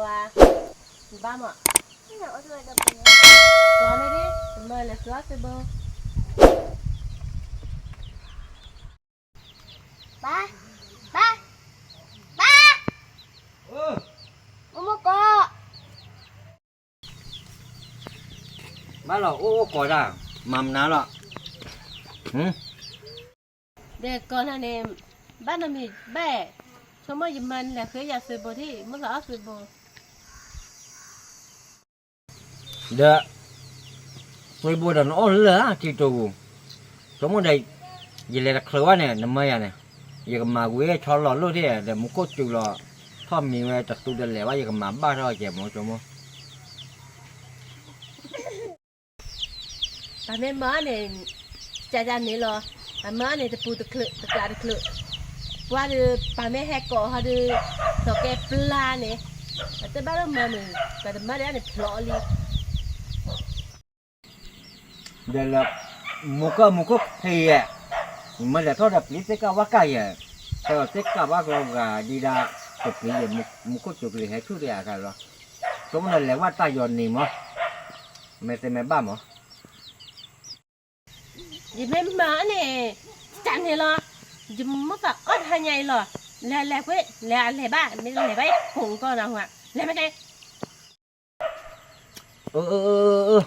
ဘၣ်မး, ကီန့ၣ်ဒ် တမၢလဲၤသုးအီၣ်သုးဘိ, ဘၣ်, ဘၣ်, ဘၣ်, အိၣ်မူကီး ဘၣ်လီၤအိၣ်အိၣ်ကီးဒၣ်, မၤမနုၤလီၤ, ဒီးကီးနၤန့ၣ်, ဘၣ်နီတမံၤဘၣ်, ဆိကမိၣ်ယမၢနလဲၤဃ့ယၤသုးဘိဒ် မုၢ်သးအီၣ်သုးဘိ, ဒီး, သုးဘိဒီးနအီၣ်လၢာ်ထံတိာ်ပူၤ, ဆိကမိၣ်ဒီး, ယလဲၤတချုးဘၣ်န့ၣ် နမၢယၤန့ၣ်, ယကမၤဝံၤဆီလီၤလိၣ်ထံၣ်ဒီး မူခိၣ်စူၤလီၤ, ထီၣ်မံၤဝဲတတူတလဲာ်ဘၣ် ယကမၤဘၣ်ထီၣ်ကဲမး ဆိကမိၣ် ပမ့ၢ်မၢန့ၣ်, ကကန့ၣ်လီၤ, ပမၢန့ၣ်တပူၤတချုး တကျးတချုး, ပှၤဒီး ပမ့ၢ်ဟဲကိးဟီဒီး, သီးကဲပျၢ်န့ၣ်, ပတဘၣ်လၢမၢမုာ်, ပတမၢဒ်န့ၣ်ဖျိးလံ, ဒီးလၢ, မူခိၣ်မူခိၣ်ဖံးယဲၢ်, မ့ၢ်လဲၤထီၣ်ဒီးပျံၤသ့ၣ်ကၣ်ဝါကၣ်ယဲၢ်, ခဲအံၤသ့ၣ်ကၣ်ဝါကလီၤဂာ်ဒံးဒၣ်, ကပျံၤယဲၢ် မူခိၣ်စူၤကလံၤဟဲဆူၣ်တယၤခါလီၤ, ဆိကမိၣ်ဒီးလဲၤဝဲတၢ်ယီၤနံၤမး, မ့ၢ်သ့မ့ၢ်ဘၣ်မး ယမ့ၢ်မၤန့ၣ်, တၢ်န့ၣ်လီၤ, ယမိၣ်သးအီၣ်တဟါညါအံၤလီၤ, လဲၤလဲၤကွ့ၢ် လဲၤအလဲၤဘၣ် မ့ၢ်လဲၤဘၣ်အံၤ ကိးကီၢ်နၤဟူဧါ, လဲၤမ့ၢ်တဲ, အၢ,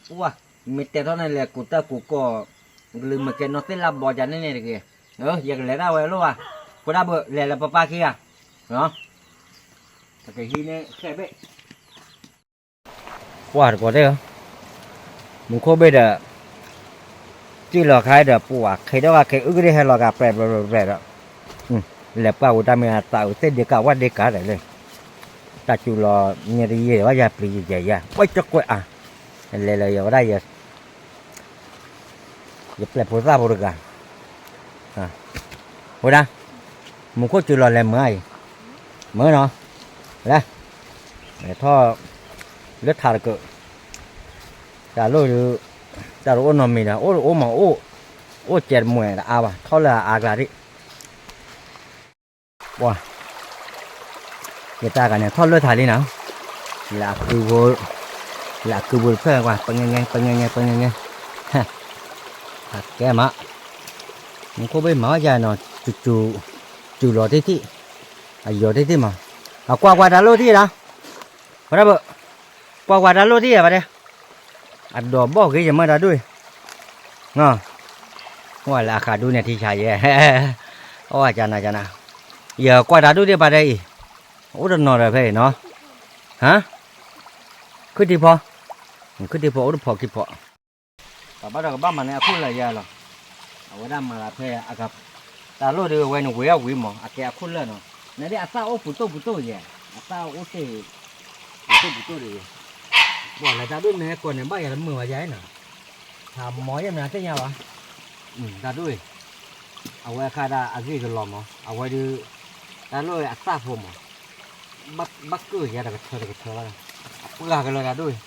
ပှၤ, မ့ၢ်တဲထီၣ်န့ၣ်လဲၤကူၣ်တၢ်ကူၣ်ကီၢ်, ကလုာ်မ့ၢ်ကဲနီၢ်သ့ၣ်လၢဘီကန့ၣ်န့ၣ်တဂ့ၤ, ယကလဲၤတၢ်ဝဲလိၣ်ဘၣ်, ဃိဒၣ်ဘၣ် လဲၤလၢပပၢ်ခံဂၤ, ပကဟံးန့ၢ်ခဲဘ့ၣ် ပှၤတကိးသ့ၣ်ဧၢ, မူခိၣ်ဘ့ၣ်ဒီး, စံၣ်လီၤခါဒီး ပှၤခ့ဒီးဂၤခ့အုၣ်ကဒ့ဟဲလီၤဂာ်ပြဲးပြဲးပြဲးဒီး, လဲၤပှၢ်ဝံၤတၢ်မ့ၢ်အသးအုးသ့ၣ်ဒ့ကးဝၣ်ဒ့ကးဒီးလၢ, တၢ်စူၤလီၤ, မ့ၢ်တယံာ်ဘၣ်ယၤပျံၤယဲၢ်ယဲၢ် ပှဲကကွဲးအါ, လဲၤလၢယဝဲဒၣ်ယဲ ယပျဲၢ်ဖိသၣ်ဖိတဂၤ, ဝဲဒၣ်, မူခိၣ်စူၤလီၤလဲၤမုာ်အံၤ, မုာ်နီၤ, လဲၤ, ထီၣ်, လၢထးတကၢး, တၢ်လိၣ်ဒုး, တၢ်တအိၣ်နီတမံၤဒီး အိၣ်တအိၣ်မးအိၣ်, အိၣ်ကဲတမှဲာ်တအါဘၣ် ထီၣ်လၢအအါကျါဒံး ပှၤ, ယတၢ်ဂၤန့ၣ် ထီၣ်လၢထးလံနီၤ, လၢအကု, လၢအကုပူၤတဖျၢၣ်ကွၢ် ပငဲငဲ ပငဲငဲ ပငဲငဲ, အကဲမး, မူခိၣ်ဘ့ၣ်မၤဝဲယၤနီၤ, စူၤလီၤတ့ၢ်တ့ၢ်, အယီၤတ့ၢ်တ့ၢ်မး, အကွၢ်ကွၢ်တၢ်လိၣ်တ့ၢ်ဒီး, ဝဲဒၣ်ဘၣ်, ကွၢ်ကွၢ်တၢ်လိၣ်တ့ၢ်ယၤဘၣ်တဲ အဒိးဘီၣ်ဂ့ၤယမၢတၢ်ဒိၣ်အံၤ, ဝဲလၢအဃးဒူန့ၣ်ထံဆးယဲ, အဝဲကနၤကနၤ, ယကွၢ်တၢ်ဒိၣ်ဒံးပာ်တဲအံၤ, အိၣ်တနီၤဒီးဖဲအံၤနီၤ, ဟါ, ခုၣ်ထံဖီ, ခုၣ်ထံဖီအိၣ်တဖီခံဖီ ပှၤဘၣ်ဒီးကဘၣ်မၤန့ၢ်အခိၣ်လၢာ်ယဲလီၤ, အဝဲဒၣ်မၤလၢဖဲအက, တၢ်လိၣ်ဒုးအဝဲန့ၣ်ဝံၤအီၣ်ဝံၤမး အကဲအခိၣ်လၢာ်နီၤ, နဒ်အသၣ်အိၣ်ပူၤတိၣ်ပူၤတိၣ်ယဲ, အသၣ်အိၣ်တ့ၢ်, ပူၤတိၣ်ပူၤတိၣ်ဒ်ယဲ, ပှၤလၢတၢ်ဒိၣ်မ့ၢ်ဟဲကိးန့ၣ် ဘၣ်ယၤတမုာ်ဝဲယဲနီၤ, ဟးမီၤယဲမနုၤသ့ၣ်ညါဘၣ်, တၢ်ဒိၣ်အံၤ, အဝဲအခါဒၣ်အဂ့ၢ်ကလီၤမး အဝဲဒုး, တၢ်လိၣ်အသၣ်ဖိမး ဘၣ်ကၢၢ်ယဲတကထၢတကထၢဘၣ်, အပှၢ်ကလၢတၢ်ဒိၣ်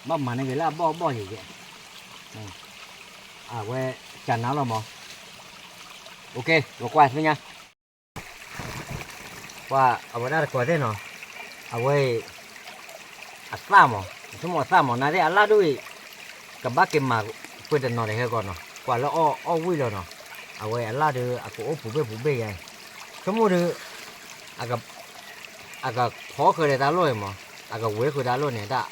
အံၤ, ဘၣ်မၤန့ၢ်ဂ့ၤလၢအဘီၣ်အဘီၣ်ယဲယဲ, အဝဲ, ကနၤလီၤမး, အိၣ်ကဲ ပကွၢ်သ့ၣ်ညါ, ပှၤအဝဲဒၣ်တကိးသ့ၣ်နီၤ, အဝဲအံၤ အသၣ်မး ဆိကမိၣ်အသၣ်မး နသ့ၣ်အလၣ်ဒိၣ်အံၤ, ကဘၣ်က့ၤမၤပှဲၤတနီၤတဟဲကီးနီၤ ကွၢ်လၢအီၣ်ဝံၣ်လီၤနီၤ, အဝဲအလၣ်ဒုးအကအိၣ်ပူၤဘ့ၣ်ပူၤဘ့ၣ်ယါအံၤ, ဆိကမိၣ်ဒုး, အကဖီဃုာ်ဒီးတၢ်လိၣ်အံၤမး, အကဝဲဃုာ်တၢ်လိၣ်န့ၣ်ဒၣ်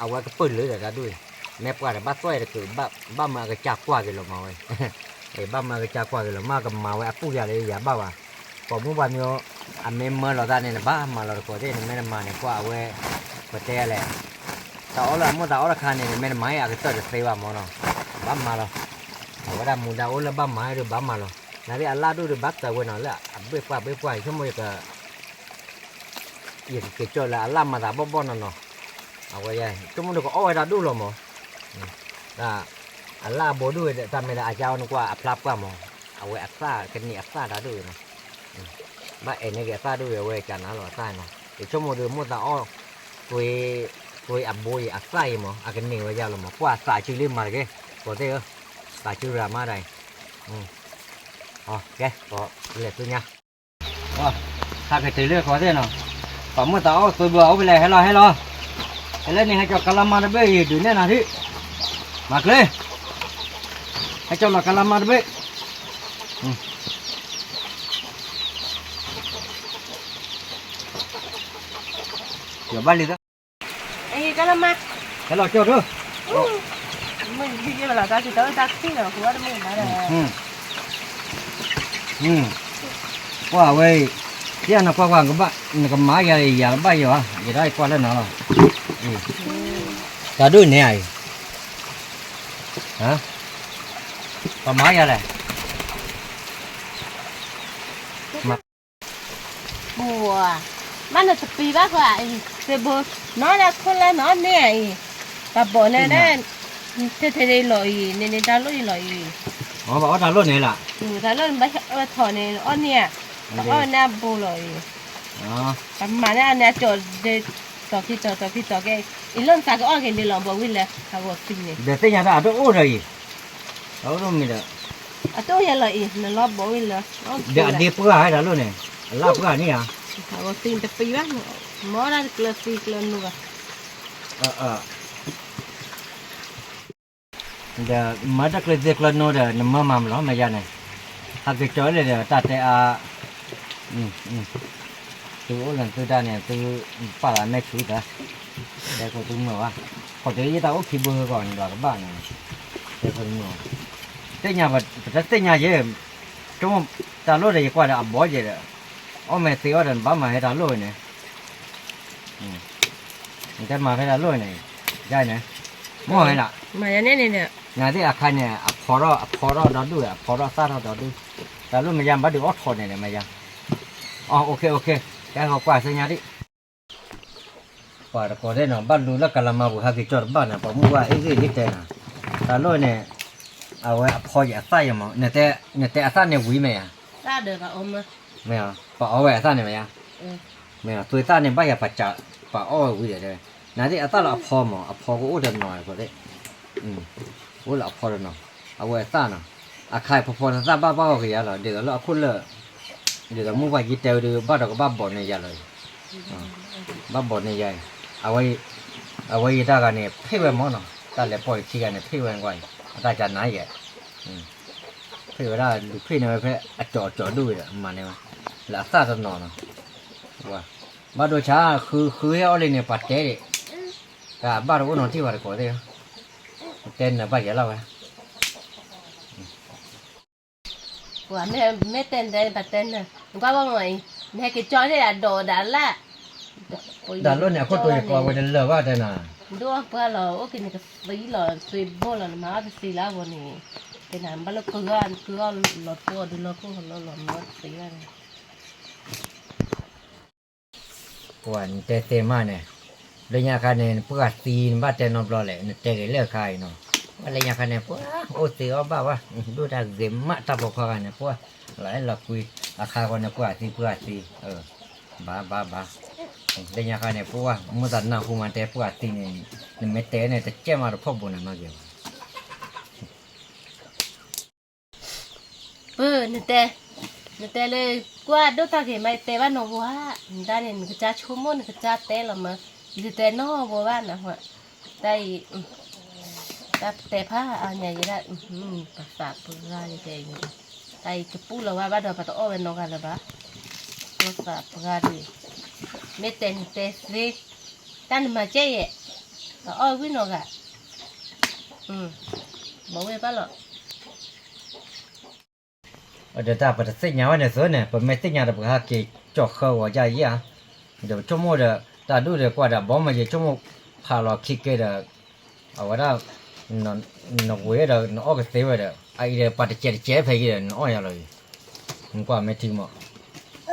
အဝဲကပၢၢ်လၢာ်ဒီးတၢ်ဒိၣ်အံၤ, မ့ၢ်ပှၤဒီးဘၣ်သွဲၣ်တကုး, ဘၣ်မၤအကစၢ်ကွၢ်က့ၤလီၤမးဝဲ, ဘၣ်မၤအကစၢ်ကွၢ်က့ၤလီၤ မ့ၢ်ကမၤဝဲအပုၢ်ယၤလၢယၤဘၣ်ဘၣ်, ပိာ်မုၣ်ပှၤမ့ၢ်, အမ့ၢ်မၢလီၤသးန့ၣ် နဘၣ်မၤလီၤတကိးသ့ၣ် နမ့ၢ်တမၤန့ၣ် ကွၢ်အဝဲ, ပတဲလဲၣ်, တၢ်အီၣ်လၢအမိၢ်သးအီၣ်တခါန့ၣ် နမ့ၢ်တမၤအံၤအကတၢၢ်တသ့ဘၣ်မးနီၤ, ဘၣ်မၤလီၤ, အဝဲဒၣ်မူဒါအိၣ်လၢဘၣ်မၤဒီးဘၣ်မၤလီၤ, နသ့ၣ်အလၣ်ဒိၣ်ဒီးဘၣ်တၢ်ဝဲနီၤ လၢအဘ့ၣ်ပှၢ်ဘ့ၣ်ပှၢ် ဆိကမိၣ်ယက ယကက့ၤကၢၢ်လၢအလၣ်မၤသးဘီၣ်ဘီၣ်နီၢ်နီၢ်, အဝဲ, ဆိကမိၣ်ဒီးကအီၣ်ဝဲဒၣ်ဒိၣ်လီၤမး, ဒ်, အလၣ်အဘိဒိၣ်ဝဲဒီး တၢ်မ့ၢ်လၢအကၢ်အီၤနကွၢ်အဖျါပှၢ်မး, အဝဲအသၣ်ကန့ၢ်အသၣ်တၢ်ဒိၣ်ဝဲနီၤ, ဘၣ်အဲၣ်န့ၢ်က့ၤအသၣ်ဒိၣ်ဝဲ အဝဲကနၤလီၤအသၣ်နီၤ, ယဆိကမိၣ်ဒီးမိၢ်သးအီၣ်, သွ့, သွ့အဘိယံၤအသၣ်အံၤမး အကန့ၢ်ဝဲယါလီၤမး ကွၢ်သးစုလံမၤတက့ၢ်, ကိးသ့ၣ်ဧၢ, သးစုရၤမးဒၣ်အံၤ, ကဲ, လဲၤဆူညါ ဟးကတုၤလၢကီးသ့ၣ်နီၤ, ပှၤမုၢ်သးအီၣ်သုးဘျီအိၣ်ဖဲလဲၣ် ဟဲလီၤဟဲလီၤ, ဟဲလၢန့ၣ် ဟဲကၠီၤကလါမါတဘ့ၣ်အံၤ ဒုးနဲၣ်နၤဒုး, မၤကျဲ, ဟဲကၠီၤလီၤကလါမါတဘ့ၣ်, ယဘၣ်လံသၢ, ဟဲလီၤကၠီၤဒုး, မ့ၢ်ယလီၤတၢ်စံးတၢ်အၢတၢ်ခံလီၤ ဃိဘၣ်တမ့ၢ်ဘၣ်ဒီး ကွၢ်ဝဲ, ယနကွၢ်ကွၢ်ကဘၣ် နကမၤယၤယၤတဘၣ်ယၤဘၣ် ယတၢ်ကွၢ်လၢနၤလီၤ, တၢ်ဒိၣ်န့ၣ်အံၤ, ပမၤယၤလဲၣ်, ပှၤ, ဘၣ်နတပံၤဘၣ်ဃီအံၤ သ့ဘိ, နီၢ်ဒၣ်ခိၣ်လၢနီၢ်န့ၢ်အံၤ, ပဘိးန့ၣ်ဒၣ်, ထဲထဲန့ၣ်လီၤအံၤ န့ၣ်န့ၣ်တၢ်လိၣ်အံၤလီၤအံၤ, ပှၤအီၣ်တၢ်လိၣ်န့ၣ်လီၤ, တၢ်လိၣ်န့ၣ်ဘၣ်အီၣ်ထီၣ်န့ၣ် အီၣ်န့ၢ်ဧါ, ပအီၣ်န့ၢ်အဘိလီၤအံၤ, ပမၤန့ၢ်အန့ၣ်အကၠီၤဒ့, တီၤခံတီၤ တီၤခံတီၤကဲ, အံၤလီၢ်နသးကအီၣ်က့ၤန့ၣ်လီၤ ဘီဝံၤလၢ ဟးဂီၤသံန့ၣ်, ဒီးသ့ၣ်ညါတၢ်အတအိၣ်ဒီးအံၤ, အအိၣ်ဒီးမ့ၢ်ဒီး, အတအိၣ်ယၤလီၤအံၤ နလီၤဘီဝံၤလၢ, ဒီးအဒ့ပှၢ်ဟဲတၢ်လိၣ်န့ၣ်, အလၢပှၢ်န့ၣ်ဧါ, ဟးဂီၤသံတပံၤဘၣ်, မၤဒၣ်တကျၢၤသံကျၢၤနူၤဘၣ် ဒီးမၤတၢ်ကျၢၤသံကျၢၤနူၤဒီး နမၤမၤမလီၤ မ့ၢ်ယၤန့ၣ်, ဟးက့ၤကၠီၤလၢဒီး တၢ်တဲအါ, သုအိၣ်လၢသုတၢ်န့ၣ် သုပာ်လၢမဲာ်ဆူၣ်သၢ, တဲဖိသုမုာ်ဘၣ်, ခီၣ်တဲယတၢ်အိၣ်ခံဘိကီးန့ၣ် ဘၣ်ကဘၣ်န့ၣ်, တဲဖိသုမုာ်, သ့ၣ်ညါ, ပတသ့ၣ်ညါယဲ, ဆိကမိၣ်တၢ်လိၣ်ဒီး ယကွၢ်ဒီးအဘီယဲဒီး, အီၣ်မ့ၢ်သ့အီၣ်ဒီး နဘၣ်မၤဟဲတၢ်လိၣ်န့ၣ် နတဲမၤဖဲတၢ်လိၣ်န့ၣ်, ယန့ၣ်, မ့ၢ်ဟဲလၢ, မၤယၤန့ၣ်န့ၣ်ဒီး, နသ့ၣ်အခါန့ၣ် အဖီထီၣ် အဖီထီၣ်ဒီဒူၣ်ဝဲ အဖီထီၣ်သၣ်ထီၣ်ဒီဒူၣ်, တၢ်လိၣ်မ့ၢ်ယါဘၣ်ဒုးအီၣ်ထီၣ်န့ၣ်န့ၣ် မ့ၢ်ယါ, အ OK OK, ကဲဟီကွၢ်ဆူညါဒံး ပှၤတကိးသ့ၣ်နီၤ ဘၣ်လူၤလၢကလၤမၤပူၤ ဟဲက့ၤကၠီတဘၣ်န့ၣ် ပှၤမုၢ်ဝါအ့ၣ်ဂ့ၢ်ဟ့ၣ်တဲနၤ, တၢ်လိၣ်န့ၣ်, အဝဲအဖီယဲအသၣ်ယဲမး, နတဲအသၣ်န့ၣ်ဝံၤမ့ၢ်ဧါ, မ့ၢ်, ပှၤအီဝဲအသၣ်န့ၣ်မ့ၢ်ဧါ, မ့ၢ်, သွေးသၣ်န့ၣ် ဘၣ်ယၤပှၤစး, ပှၤအီဝဲဝံၤဒီး, နသ့ၣ်အသၣ်လၢအဖီမး အဖီကအိၣ်တနီၤ, အိၣ်လၢအဖီတနီၤ, အဝဲအသၣ်နီၤ, အခါဖီဖီသၣ်သၣ်ဘၣ်ဘၣ်ဂီၤက့ၤယၤလီၤ ဒ်သိးလၢအခိၣ်လၢာ်, ဒ်သိးမုၢ်ပှၢ်ယံတဲဝဲဒုး ဘၣ်ဒီးကဘၣ်ဘီးန့ၢ်ယၤလီၤ, ဘၣ်ဘီးန့ၢ်ယၤအံၤ, အဝဲယတၢ်ဂၤန့ၣ် ဖ့ၣ်ဝဲမးနီၤ တၢ်လဲၤပိာ်ယခံဂၤန့ၣ် ဖ့ၣ်ဝဲကွၢ်အံၤ အတၢ်ကနၤယဲ, ဖ့ၣ်ဝဲဒၣ်လူၤဖ့ၣ်န့ၢ်ဝဲဖဲအကၠီၤအကၠီၤဒိၣ်ဝဲဒီး မၤန့ၢ်ဝဲ, လၢအသၣ်တနီၤနီၤ, ဘၣ်ဒိဆါ ဃုဃုဟဲအီၣ်လံန့ၣ် ပှၤတဲဒံး, ကဘၣ်တအိၣ်နီၤထံၣ်ပှၤတကိးသ့ၣ်, တဲနၤဘၣ်ယဲလီၤဝဲ ပှၤမ့ၢ်တဲနတဲပှၤတဲနၤ နကွၢ်ဘၣ်မးအံၤ နဟဲက့ၤကၠီန့ၣ်အဒိးဒၣ်လၢ တၢ်လိၣ်န့ၣ် အခိၣ်တိယပှၤဝဲတလၢာ်ဘၣ်တဲနၤ ဒိၣ်အီၣ်ပှၢ်လီၤ အိၣ်က့ၤနကသံလီၤ သွေးဘိလီၤ နမၤအီၣ်တသ့လၢအဂီၢ်န့ၣ် တဲနၤ ဘၣ်လၢကဂီၢ်ကဂီၢ်လီၤတိၢ်အီၤဒုးလီၤခိၣ်လီၤလီၤမၤအီၣ်တသ့ဘၣ်န့ၣ် ပှၤနတဲသ့မးန့ၣ် လၢညါခါန့ၣ် နပှၢ်သံ နဘၣ်တဲနီတဘျီလဲၣ် နတဲဂ့ၤလၢအခါအံၤနီၤ လၢညါခါန့ၣ် ပှၤအိၣ်သ့အီၣ်ဘၣ်ဝဲ ဒိၣ်တၢ်ဂ့ၤမးတၢ်ပိာ်ခွါဂၤန့ၣ် ပှၤလီၤအဲၣ်လီၤကွံ အခါဃီန့ၣ် ပှၢ်သံပှၢ်သံ ဘၣ်ဘၣ်ဘၣ် လၢညါခါန့ၣ် ပှၢ်မုၢ်သးနၢ်ဟူမးတဲပှၢ်သံန့ၣ် နမ့ၢ်တဲန့ၣ် တကဲမးတဖီၣ်ဘိန့ၣ်နီတဂ့ၤဘၣ် ပၢ် နတဲ, နတဲလၢ ကွၢ်ဒိၣ်တၢ်ဂ့ၤမး ယတဲဘၣ်နီၢ်ဝါ, နတၢ်န့ၣ် နကစၢ်ဆိကမိၣ် နကစၢ်တဲလီၤမး, ယတတဲနီၢ်ဝါဘၣ်နဟါ, တၢ်အံၤ, တၢ်ပတဲဖးအါညါယဲဒၣ်, ပသးပှၢ်ယတဲအံၤ, တၢ်အံၤကပူၣ်လီၤဝဲဘၣ်ဒီး ပတအီၣ်ဝဲနီတဂၤလၢၤဘၣ်, ပသးပှၢ်ဒ်, မ့ၢ်တဲနတဲသ့, တၢ်နမၤကဲယဲၢ်, ပအီၣ်ဝံၤနီတဂၤ, ဘီဝဲဘၣ်လီၤ. ဒီးတၢ်ပတသ့ၣ်ညါဝဲန့ၣ်သုန့ၣ် ပမ့ၢ်သ့ၣ်ညါဒီး ပကဟဲက့ၤကၠီၣ်ဃၢဂီၤယါယါ, ဒီးပဆိကမိၣ်ဒီး တၢ်ဒူၣ်ဒီးကွၢ်ဒီး ဘီမၤယံၤဆိကမိၣ်ဖးလီၤခံကဲဒီး, အဝဲဒၣ်, နဝံၤဒီးနအီၣ်ကသ့ဝဲဒီး အအံၤဒီးပှၤတစဲးတစဲးဖဲအံၤဒီး နအီၣ်ယၤလီၤအံၤ, နကွၢ်မ့ၢ်ထံမး,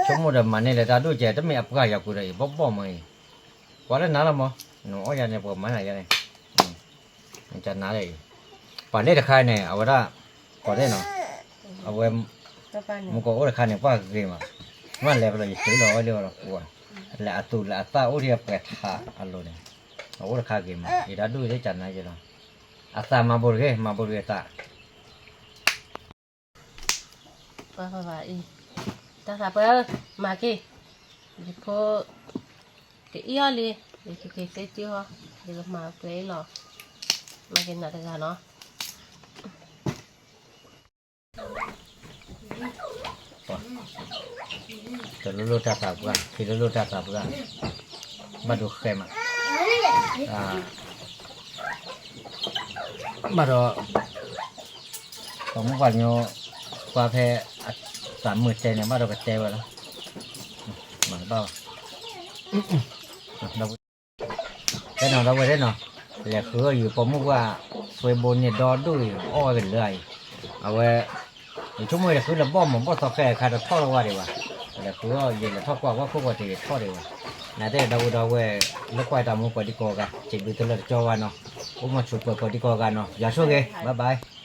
ဆိကမိၣ်ဒီးမၤန့ၢ်လၢတၢ်ဒူၣ်ကဲ တမ့ၢ်အပှၢ်ယၤကူဒီးအံၤ ဘီဘီမးအံၤ, ကွၢ်လၢနၤလီၤမး, နအီၣ်ယၤန့ၣ် ပှၤမၤနၤယၤန့ၣ် နကနၤလဲၣ်အံၤ, ပှၤလၢတခါန့ၣ် အဝဲဒၣ်, ကိးသ့ၣ်နီၤ, အဝဲ, မူကီၢ်အိၣ်တခါန့ၣ် ပှၢ်ဂ့ၤမး, မ့ၢ်လဲၤဖဲလီၤ ယတုၤလီၤဝဲလၢအီၤလီၤပူၤ, လဲၤအသူးလဲၤအသၣ်အိၣ်ဒံးပှဲၤထးအလိၤန့ၣ်, အအိၣ်တခါဂ့ၤမး ယတၢ်ဒူၣ်သ့ၣ်ကနၤယဲလီၤ, အသးမၤဘိတဂ့ၤ မၤဘိတဂ့ၤအသး ပှၤဘၣ်ဘၣ်အံၤ, တၢ်သးပှၢ်ဧၢ, မၤက့ၤ, ယဖိ, ကအံၤအီၤလံ, ယကက့ၤသ့တံၢ်အီၤ, ယကမၤကျဲအံၤလီၤ, မၤက့ၤနၤတဂၤနီၤ. တလိၣ်လိၣ်တၢ်သးပှၢ်, ခံလိၣ်လိၣ်တၢ်သးပှၢ်, ဘၣ်ဒိဃဲမး, ဘၣ်ဒီး ပှၤမုၣ်ပှၢ်ကညီ ပှၤဖဲအသးမုာ်တဲန့ၣ် ဘၣ်ဒီးကတဲဝဲလီၤ, မၤတဘၣ်ဘၣ်. တဲနီၤ ဒီပုၢ်ဝဲၢ်တဲနီၤ, လဲၤဃုအီၣ်ယပိာ်မုၣ်ပှၢ် ဆွဲဘိန့ၣ်ဒီဒူၣ်အံၤ အီၣ်ဝဲကလၢာ်အံၤ, အဝဲ ယဆိကမိၣ်လဲၤဃုလၢဘီၣ်မး ဘီၣ်သီဃဲအခါတထီၣ်လၢၤဝဲဒံးဘၣ်, လဲၤဃုအီၣ်ယလဲၤထီၣ်ကွၢ်ဝဲခိၣ်ကီးတဂ့ၤထီၣ်ဒံးဘၣ်, နတဲဒီပုၢ်ဝဲၢ်လၢကွၢ်တၢ်မူကိးဒံကိးဂၤ စံးဘျုးတလၢတကၠီဘၣ်နီၤ, အိၣ်မုာ်ဆိးပၢၤကိးဒံကိးဂၤနီၤ, ယွၤဆိၣ်ဂ့ၤ bye bye.